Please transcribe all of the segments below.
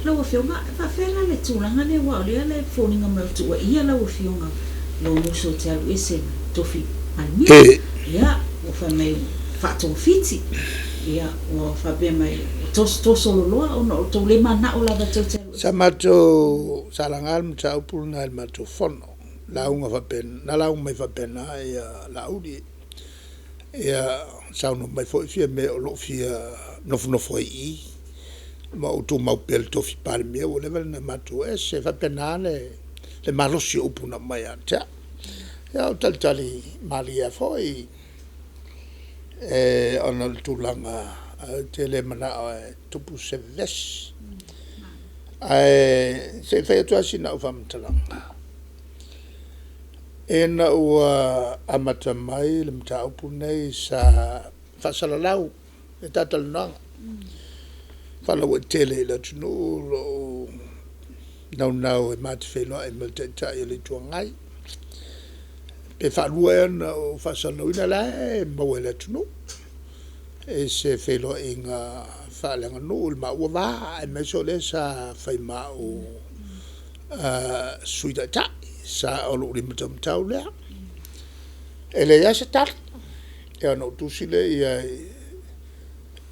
Lau Afioga, e faafefea la le tulaga lea aua o lea e foliga mai o tuuaia lau Afioga lou uso e te alu ese i le tofi Palemia. Ia, ua fai mai faatogafiti, ia, ua faapea mai ua tosololoa ona o tou le manao lava tou te alu Sa matou, sa laga le mataupu lena i le matou fono, lauga faapena, na lauga mai faapena Laauli. Ia, saunoa mai foi Fiame o lou fia nofonofo ai i i ma ou tumau pea i le tofi Palemia ua leva ona matou o ese. E faapena le malosi o upu na aumai ia te au. Ia ou talitali malie lava foi ona o le tulaga ou te le manao e tupu se vevesi. Ae se i fai atu lava sina au faamatalaga, ina ua amata mai le mataupu lenei sa faasalalau i talatalanoaga faalauaitele i le atunuu lou naunau e ma te feiloai ma le Taitai o le Itu Agai. Pe faalua ea ona ou faasalalauina, la e maua e le atunuu i se feiloaiga faaleaganuu i le maua va aemaise o lea sa fai ma au Sui Taitai, sa o lou lima taumatau lea. E leai lava se tali, ia ona ou tusi lea i ai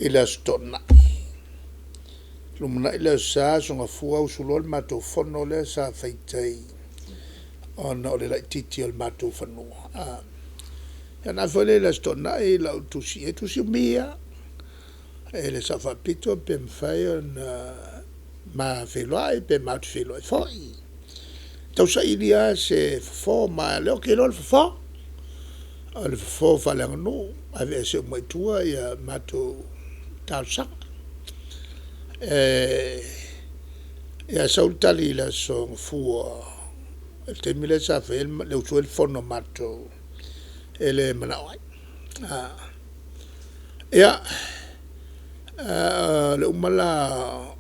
i le Aso Toonai, lumanai le Aso Sa, Aso Gafua usu loa le matou fono lea sa fai i tai ona o le laitiiti o le matou fanua. Ia ona ave foi lea i le Aso Toonai lau tusi i ai, tusi umi lava i le Sao Faapito pe mafai ona ma feiloai pe matou te feiloai foi. Tau saili lava se fofo ma o lea ou te iloa le fofo, o le fofo faaleaganuu, aveese uma i tua ia matou talosaga. Ia sau le tali i le Aso Gafua i le taimi lea sa fai ai le usu ai le fono a matou, e le manao ai. Ia, o le uma la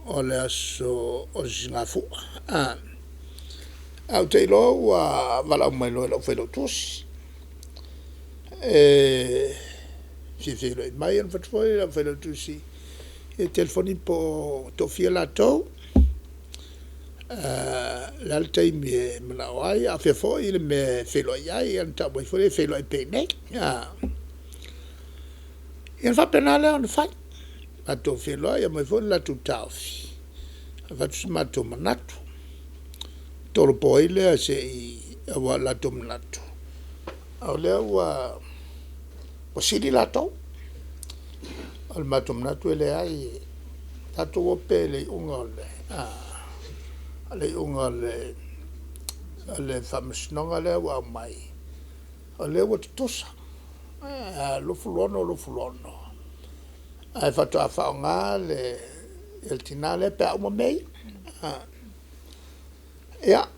o le aso o le Sisigafua, ae ou te iloa ua valaau mai loa e lou Failautusi e fia feiloai mai. Ona fai atu foi lea i lau Failautusi, ia telefoni po o toafia latou, o le a le taimi e manao ai, a o fea foi le mea e feiloai ai. Ia ona tau mai foi lea, feiloai pea i inei. Ia ona faapena lea ona fai, matou feiloai aumai foi le latou taofi, avatu so matou manatu, tolopo ai lea se i, aua o le latou manatu, o lea ua sili latou. O le matou manatu e leai, tatou o pea i le iuga o le le iuga o le Faamasinoga lea ua aumai, o lea ua tutusa, 26, 26, ae faatoa faaaoga le tina lea pe a uma mea ia. Ia,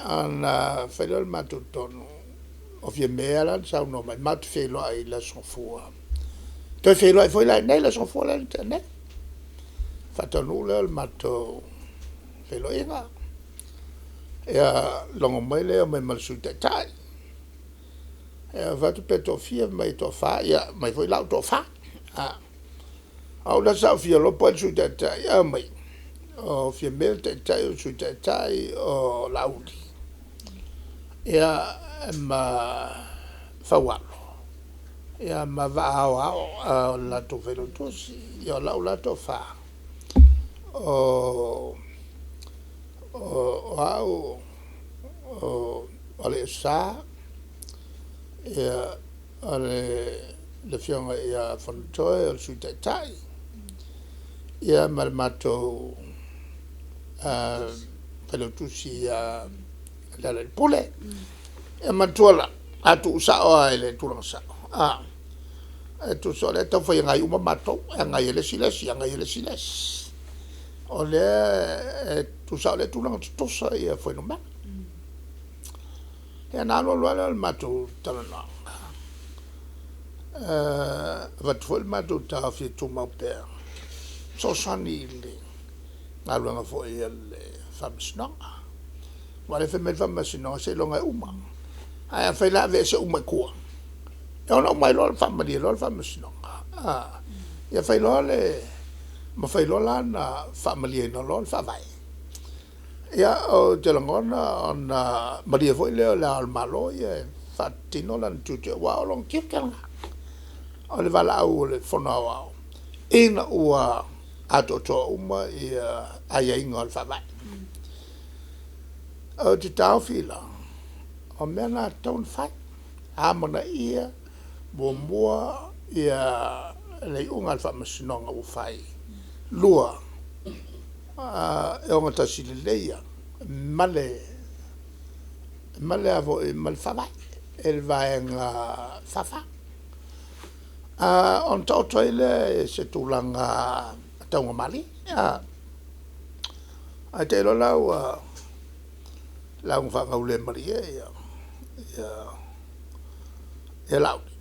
ona fai lea o le matou tonu, o Fiame lava la na saunoa mai matou te feiloai i le Aso Gafua, toe feiloai foi la i inei i le Aso Gafua lea na tea nei, faataunuu lea o le matou feiloaiga. Ia, logo mai lea omai ma le Sui Taitai. Ia ou fai atu pe toafia, fai mai e toafa, ia aumai foi la au toafa. O au la sa ou fia iloa po o ai le Sui Taitai, ae omai o Fiame le Taitai, o le Sui Taitai o Laauli ia ma Faualo ia ma Vaa Aoao o le latou Failautusi. Ia o lau la toafa, o au o Alaiasa, ia o le Afioga ia Fonotoe o le Sui Taitai, ia ma le matou Failautusi ia Lealailepule. Ia manatua la, a tuusao lava i le tulaga sao, e tusa o lea e tau fai agai uma matou, e agai e le isi le isi, agai e le isi le isi. O lea e tusa o lea e tulaga tutusa ia fuainumera. Ia ona alu alu lava lea o le matou talanoaga, avatu foi le matou taofi e tumau pea, fesoasoani i le galuega foi a le Faamasinoga. Aua o lea e fai mai le Faamasinoga seiloga e uma. Ae afai la e aveese uma i tua, e ono uma ai loa faamalie loa le Faamasinoga. Ia fai loa le Mafai loa la ona faamalieina loa le Faavae. Ia, ou te lagona ona malie foi lea o le Ao o le Malo ia e faatino lana tiute aua o lona tiute lena. O le valaau o le Fono Aoao ina ua atoatoa uma ia aiaiga o le Faavae. Ou te taofi la, o mea na e tatau ona fai, amanaia muamua ia le iuga a le Faamasinoga ua fai. Lua, e ogatasi lelei lava ma le ma le a foi ma le Faavae i le Vaega 44. Ona taoto ai lea i se tulaga taugamalie. Ae te i loa la ua lauga faagaulemalie ia Laauli,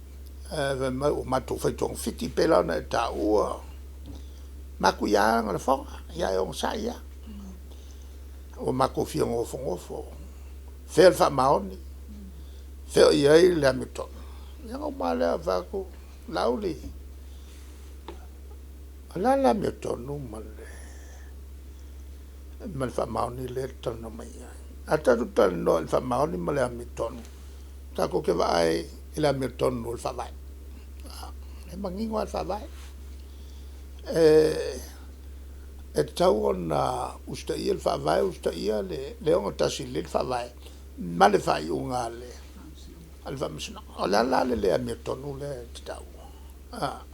ae fai mai ua matou fai togafiti, pei la ona e taua, matuia ana lafoga, ia e onosai lava. Ua matou fia nofonofo, fea le faamaoni, fea o i ai le amiotonu. Ia ona uma lava lea ou fai atu, Laauli, o le a le amiotonu ma le faamaoni lea e te talanoa mai ai? A tatou talanoa i le faamaoni ma le amiotonu, tatou te vaai i le amiotonu o le Faavae. E manino lava le Faavae, e tatau ona usitaia le Faavae, usitaia le ogatasi lelei le Faavae ma le faaiuga a le Faamasinoga. O le a la le le amiotonu lea e te taua?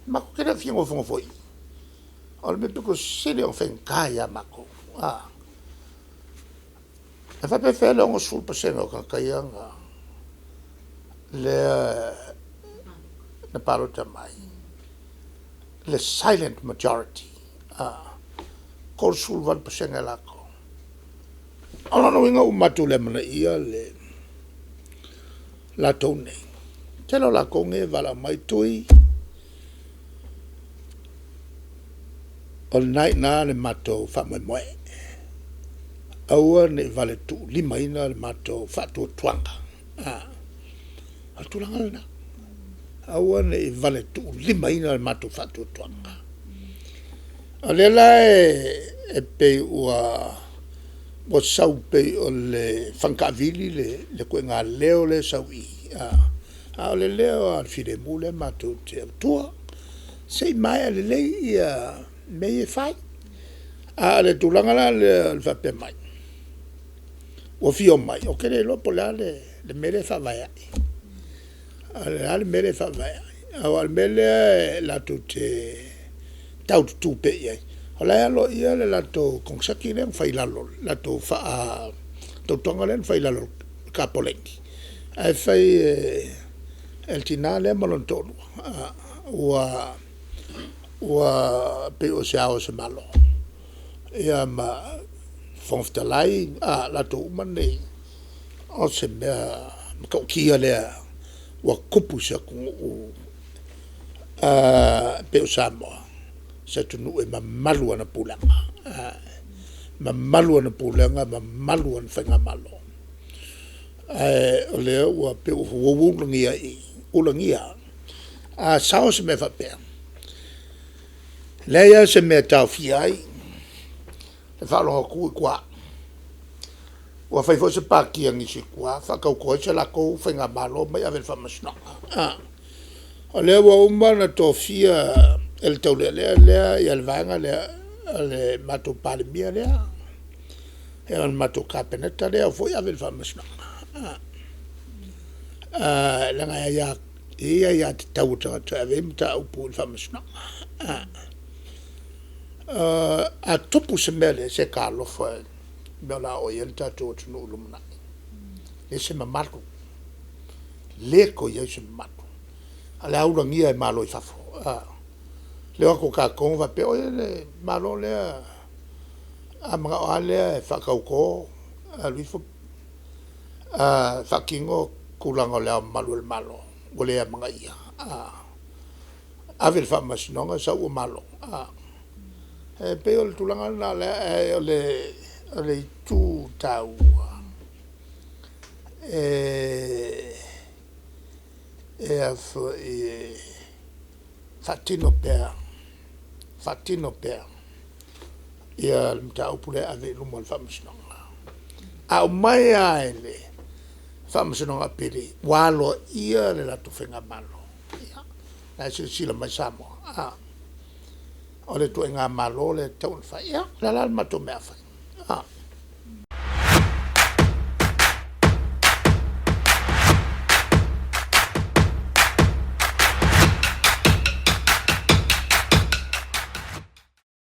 Matou te le o fia nofonofo i i. O le mea pito sili ona faigata ia matou, e faapefea le 60% o tagata ia na lea na palota mai, le silent majority, 38% latou. O lona uiga ua matou le amanaia le latou nei. Tele o latou nei e valaau mai, Tui, o lena e i ina le matou faamoemoe, aua ne i vale tuulimaina le matou faatuatuaga. O le tulaga lena, aua ne i vale tuulimaina le matou faatuatuaga. O lea la e pei ua sau pei o le faga taavili le ituaiga leo lea e sau i i, a o le leo lava o le filemu lea matou te avatua, se i maea lelei ia mea ia e fai. A o le tulaga la lea o le faapea mai ua fia omai, ou te le iloa po o le a le mea lea e faavae ai. O le a le mea lea e faavae ai? Aua o le mea lea latou te tau tutu pea i ai, o la e aloaia le latou koneseti lea na fai i lalo, le latou faatautoga lea na fai i lalo o le Kapoleni, ae fai e le tina lea ma lona toalua. Ua pei o se ao o se Malo, ia ma Fofoga Fetalai, latou uma nei, o se mea matautia lea ua tupu i se atunuu e pei o Samoa, o se atunuu e mamalu ana pulega, mamalu ana pulega, mamalu ana faigamalo. Ae o lea ua pei ua ulagia i i, ulagia. A sao se mea faapea, leai lava se mea e taofia ai le faalogo atu i tua. Ua fai foi se pati a nisi i tua faatauto ai se latou faigamalo omai ave i le Faamasinoga. O lea ua uma ona tofia e le Taulealea lea ia le vaega lea o le matou Palemia lea, ia ma le matou Kapeneta lea e o foi ave i le Faamasinoga. Leaga e aia, e i ai aiatatau a tagata e ave ai mataupu i le Faamasinoga. A tupu se mea lea, se talofa i le mea o le a oo i ai le tatou atunuu i le lumanai. Leai se mamalu, le toe i ai se mamalu, a o le a ulagia e Malo i fafo. Le o atu o tatou ona faapea, oi le Malo lea, a manao a lea e faatauto, alu ifo faatino tulaga o le Ao Mamalu o le Malo ua le amanaia. Ave i le Faamasinoga sau ua malo. E pei o le tulaga lena ae o le itu taua e faatino pea. faatino pea ia le mataupu lea e ave i luma o le Faamasinoga. A aumai lava i le Faamasinoga Apili ua aloaia le latou Faigamalo, ia la e silasila mai Samoa, o le ituaiga Malo lea e tatau ona fai. Ia, o le a la le matou mea a fai?